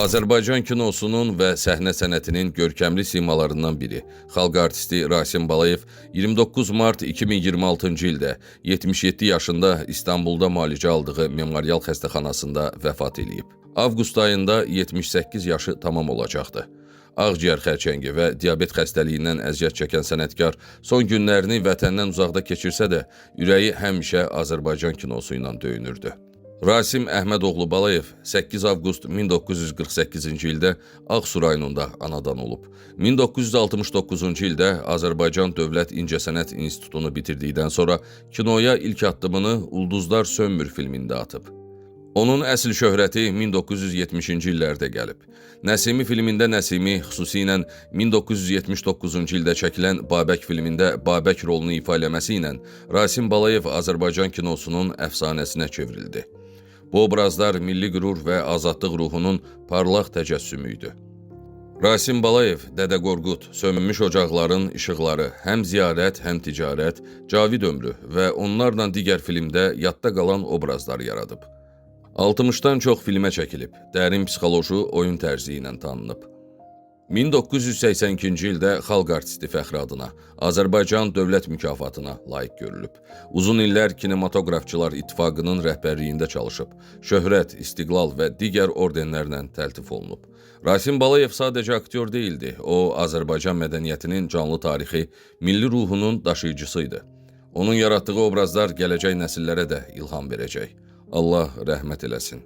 Azərbaycan kinosunun və səhnə sənətinin görkəmli simalarından biri, xalq artisti Rasim Balayev 29 mart 2026-cı ildə 77 yaşında İstanbulda müalicə aldığı Memorial xəstəxanasında vəfat eləyib. Avqust ayında 78 yaşı tamam olacaqdı. Ağciyər xərçəngi və diabet xəstəliyindən əziyyət çəkən sənətkar son günlərini vətəndən uzaqda keçirsə də, ürəyi həmişə Azərbaycan kinosu ilə döyünürdü. Rasim Əhmədoğlu Balayev 8 avqust 1948-ci ildə Ağsu rayonunda anadan olub. 1969-cu ildə Azərbaycan Dövlət İncəsənət İnstitutunu bitirdikdən sonra kinoya ilk addımını Ulduzlar Sönmür filmində atıb. Onun əsl şöhrəti 1970-ci illərdə gəlib. Nəsimi filmində Nəsimi, xüsusilə 1979-cu ildə çəkilən Babək filmində Babək rolunu ifa eləməsi ilə Rasim Balayev Azərbaycan kinosunun əfsanəsinə çevrildi. Bu obrazlar milli qürur və azadlıq ruhunun parlaq təcəssümü idi. Rasim Balayev, Dədə Qorqud, Sönmüş Ocaqların İşıqları, Həm Ziyarət, Həm Ticarət, Cavid Ömrü və onlarla digər filmdə yadda qalan obrazlar yaradıb. 60-dan çox filmə çəkilib, dərin psixoloji oyun tərzi ilə tanınıb. 1982-ci ildə xalq artisti fəxri adına Azərbaycan Dövlət Mükafatına layiq görülüb. Uzun illər Kinematoqrafçılar İttifaqının rəhbərliyində çalışıb. Şöhrət, İstiqlal və digər ordenlərlə təltif olunub. Rasim Balayev sadəcə aktyor deyildi. O, Azərbaycan mədəniyyətinin canlı tarixi, milli ruhunun daşıyıcısı idi. Onun yaratdığı obrazlar gələcək nəsillərə də ilham verəcək. Allah rəhmət eləsin.